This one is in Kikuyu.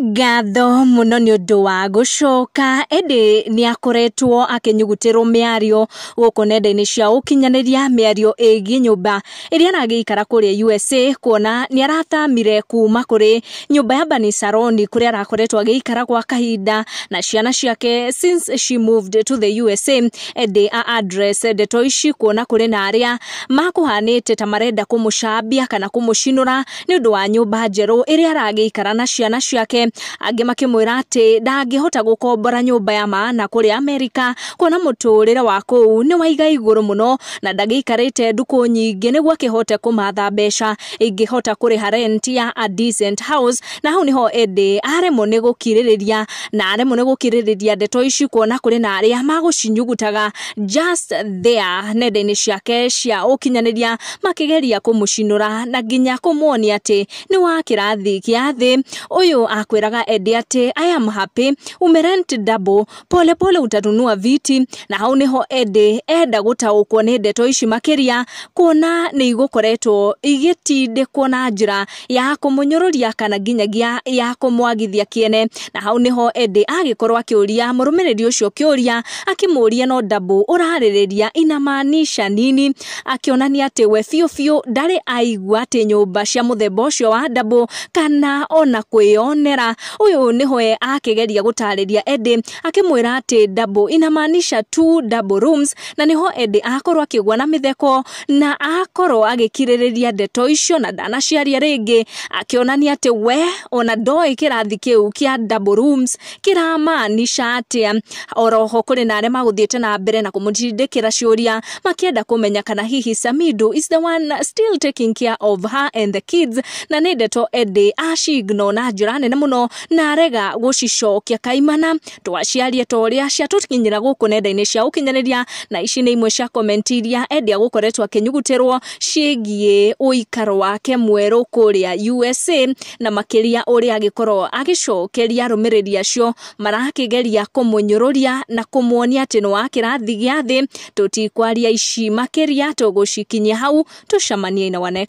Ngatho muno nĩ ũndũ wa gũcoka ĩndĩ nĩ akoretwo akĩnyugutĩrwo mĩario gũkũ nenda-inĩ cia ũkinyanĩria, mĩario ĩgiĩ nyũmba ĩrĩa aragĩikara kũrĩa USA, kuona nĩ arathamire kuma kũrĩ nyũmba ya Bani Saroni kũrĩa arakoretwo agĩikara gwa kahinda na ciana ciake since she moved to the USA. Ĩndĩ a address ndeto ici kuona kũrĩ na arĩa makũhanĩte ta marenda kũmũcambia kana kũmũcinũra nĩ ũndũ wa nyũmba njerũ ĩrĩa aragĩikara na ciana ciake. Angĩ makĩmwĩra atĩ ndangĩhota gũkombora nyũmba ya maana kũrĩa Amerika kuona mũtũrĩre wa kũu nĩ waiga igũrũ mũno na ndagĩikarĩte ndukũ nyingĩ nĩguo akĩhote kũmatha mbeca ingĩhota kũrĩha rent ya a decent house. Na hau niho ĩndĩ aremwo nĩ gũkirĩrĩria na aremwo nĩ gũkirĩrĩria ndeto ici kuona kũrĩ na arĩa magũcinyugutaga just there nenda-inĩ ciake cia ũkinyanĩria makĩgeria kũmũcinũra na nginya kũmuonia atĩ nĩ wa kĩrathi kĩa thĩ. Ũyũ akwĩraga Eddie atĩ I am happy umerent double, pole pole utanunua viti. Na hau niho Eddie enda gũtaũkwo nĩ ndeto ici makĩria kuona nĩ igũkoretwo igĩtindĩkwo na njĩra ya kũmũnyũrũria kana nginyagia ya kũmwagithia kĩene. Na hau niho Eddie agĩkorwo akĩũria mũrũmĩrĩri ũcio kĩũria, akĩmũũria no double ũrarĩrĩria inamaanisha nini, akĩonania atĩ we biũ biũ ndarĩ aigua atĩ nyũmba cia mũthemba ũcio wa double kana ona kwĩyonera. Ũyũ nĩho akĩgeria gũtarĩria Eddie akĩmwĩra atĩ double inamaanisha two double rooms, na nĩho Eddie akorwo akĩgwa na mĩtheko na akorwo agĩkirĩrĩria ndeto icio na ndanaciaria rĩngĩ, akĩonania atĩ we ona ndoĩ kĩrathi kĩu kĩa double rooms kĩramaanisha atĩa. Oroho kũrĩ na arĩa magũthiĩte na mbere na kũmũtindĩkĩra ciũria makĩenda kũmenya kana hihi Samido is the one still taking care of her and the kids, na nĩ ndeto Eddie aciignore na njĩra nene mũno na arega gũcicokia kaimana. Twaciarie ta ũrĩa ciatũkinyĩra gũkũ nenda-inĩ cia ũkinyanĩria, na ici nĩ imwe cia comment iria Eddie agũkoretwo akĩnyugutĩrwo ciĩgiĩ ũikaro wake mwerũ kũrĩa USA, na makĩria ũrĩa agĩkorwo agĩcokeria arũmĩrĩri acio marakĩgeria kũmũnyũrũria na kũmuonia atĩ nĩ wa kĩrathi gĩa thĩ. Tũtikwaria ici makĩria, tũgũcikinyia hau, tũcemanie na wane.